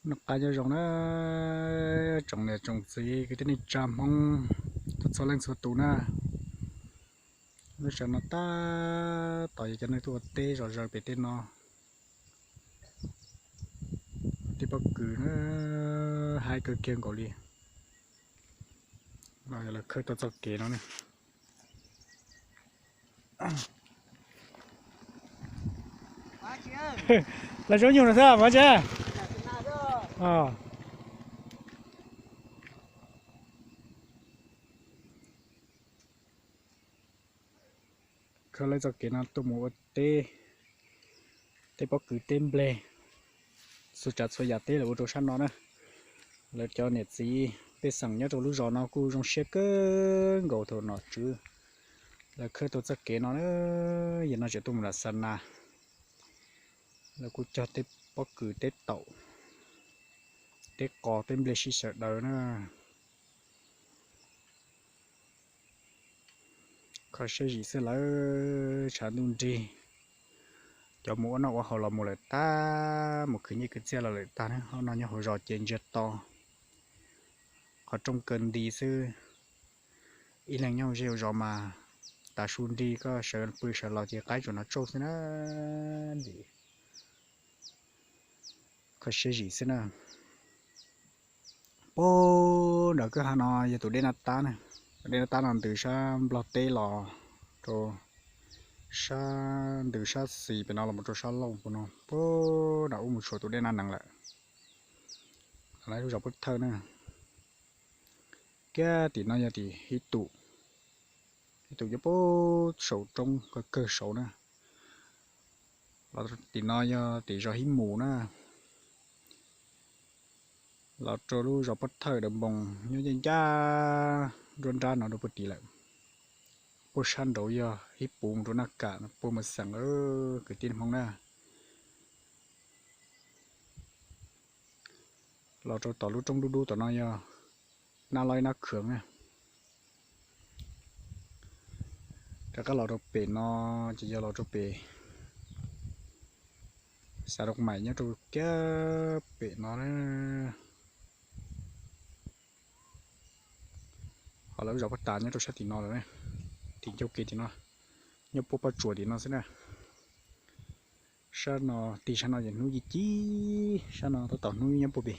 Noj qab nyob zoo na, tsoom niam tsoom txiv kwv tij neej tsa Hmoob txhua leej txhua tus na. Lub sij hawm no tab tom yog cov neeg tuaj ua teb zom zaws pem tej no. Tej pob kws na, haib kawg kiag nkaus li. Lawv khawb tau txoj kev no ne. Lawv zaub nyuj no xwb mov tse. Khawb lawv txoj kev no tuaj mus ua teb, teb pob kws teb nplej, txhua tsav txhua yam teb lawv ua rau sab no na. Lawv cov niam txiv pej xeem nyob rau lub zos no kuj zoo siab kawg nkaus thaum nom tswv lawv khawb tau txoj kev no na. Yog no tseem tuaj mus nram Xa Nas, lawv kuj cog teb pob kws teb taum, teb qos teb nplej sib sawv daws na. Kho siab zim xwb lawm, tshav ntuj nrig, cov mus ua noj ua haus los mus lawm tag, mus khwv nyiaj khwv txiaj los lawm tag na. Ob no nyob hauv zos ces ntsiag to, qhov rooj kaw nti xwb. Ib leeg nyob hauv zej hauv zos mas tas su nrig koj sawv pw sawv los ces qaib tsuas hnov tsauj xwb na. Kho siab zim xwb na. Puag nram kwj ha no yog tus dej Naj Tab na. Tus dej Naj Tab no ntws sab Nplog teb los rau sab, ntws sab xis pem no los mus rau sab Lauj pem no, puag nram ub mus tshuav tus dej Naj Nees lawm. Lawv lub zos Pub Thawj na. Kiag tim no yog tim Hib Tus, Hib Tus nyob puag saum roob kawg kawg saud na. Los tim no yog tim zos Hib Mus na. Los rau lub zos Pub Thawj Daws Npoos nyob ncaj ncaj nruab nrab no rau puag tim lawm. Puag sab nraud yog Hib Puv mus rau Naj Kam puag mus xeem lawm kwv tij Hmoob na. Los rau tom lub roob dub dub tom no yog Naj Loj Naj Khwv na. Rov qab los rau pem no ces yog los rau pem xav rau maim nyob rau kiag pem no. Ho lawv zos Paj Tas nyob rau sab tim no lawm, tim ncauj kev tim no, nyob puag poj tsuas tim no xwb na. Sab no, tim sab no ces hnub ci ci, sab no tab tom hnub nyob puag pem.